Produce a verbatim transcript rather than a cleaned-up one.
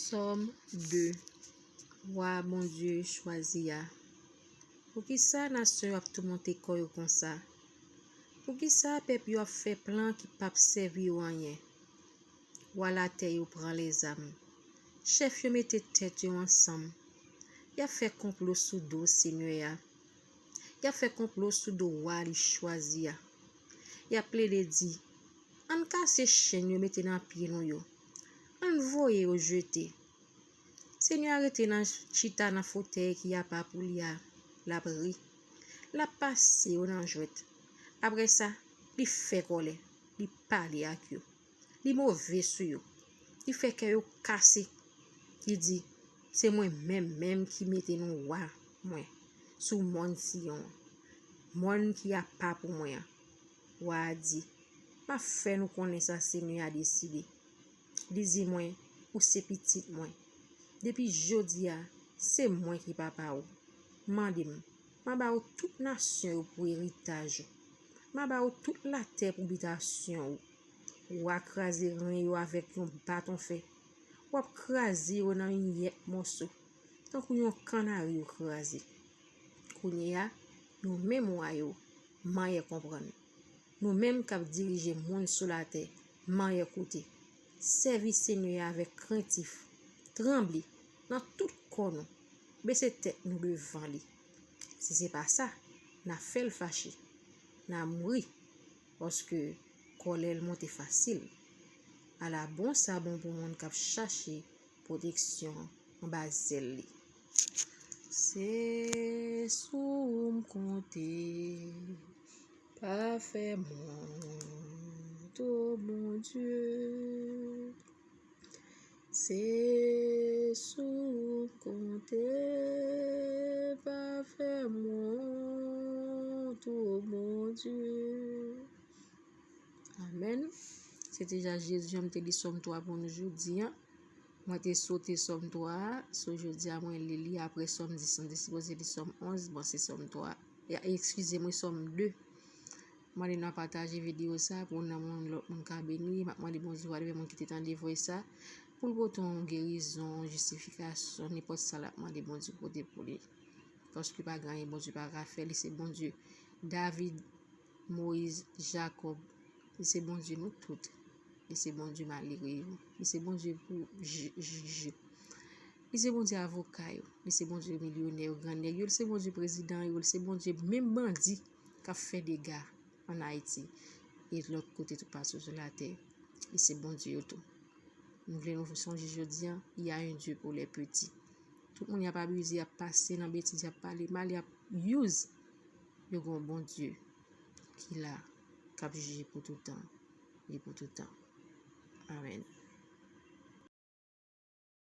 Sòm de. Wa Bondye chwazi a. Poukisa nasyon yo ap toumante kò yo konsa? Poukisa pèp yo ap fè plan ki p ap sèvi yo anyen? Wa latè yo pran lezam. Chèf yo mete tèt yo ansanm. Y ap fè konplo sou do Senyè a. Y ap fè konplo sou do wa li chwazi a. Y ap plede di, "Ann kase chenn yo mete nan pye nou yo. Ann voye yo jete." Senyè a rete nan chita nan fotèy ki apa pou li a, l ap ri. L ap pase yo nan jwèt. Apre sa, li fè kòlè, li pale ak yo. Li move sou yo. Li fè kè yo kase. Li di, "Se mwen menm menm ki mete nou wa mwen sou mòn Siyon an, mòn ki apa pou mwen an." Wa a di, "M ap fè nou konnen sa Senyè a deside." Li di mwen, "Ou se pitit mwen. Depi jodi a, se mwen ki papa w. Mande m, m a ba ou tout nasyon yo pou eritaj ou. M a ba ou tout latè pou bitasyon ou." Wa kraze ren yo avèk yon baton fè. W ap kraze yo nan miyèt mòso, tankou yon kannari yo kraze. Kounye a, nou menm wa yo, manyè konprann. Nou menm k ap dirije moun sou latè, manyè koute. Sèvi Senyè a avèk krentif, tranble nan tout kò nou, bese tèt nou devan li. Si se pa sa, n a fè l fache, n a mouri, paske kòlè l monte fasil. Ala bon sa bon pou moun k ap chache pwoteksyon anba zèl li. Se sou ou m konte, pa fè m wont, o Bondye. Se sou ou m konte, pa fè m wont, o Bondye. Amèn. Se te ja Jezi an, m te li Sòm twa pou nou jodi a. Mwen te sote Sòm twa a, so jodi a mwen li li apre Sòm dis, m te sipoze li Sòm onz, bon, se Sòm twa. Ya, eskize mwen, Sòm de. Mande nou a pataje videyo sa pou nanm yon lòt moun ka beni. M ap mande Bondye pou moun ki te tande vwa sa, pou l pote yon gerizon, jistifikasyon, nenpòt sa l ap mande Bondye pote pou li. Paske pa gen anyen Bondye pa ka fè, li se Bondye David, Moyiz, Jakòb. Li se Bondye nou tout. Li se Bondye malere yo. Li se Bondye pou ji-, jije. Li se Bondye avoka yo. Li se Bondye milyonè yo, grannèg yo. Li se Bondye prezidan yo. Li se Bondye menm bandi k ap fè dega ann Ayiti e lòt kote toupatou sou latè. Li se Bondye yo tou. Nou vle nou sonje jodi a, il y a un Dieu pour les petits. Tout moun y ap abize, y ap pase nan betiz, y ap pale mal, y ap use. Yo gen yon Bondye ki la, k ap jije pou toutan e pou toutan. Amèn.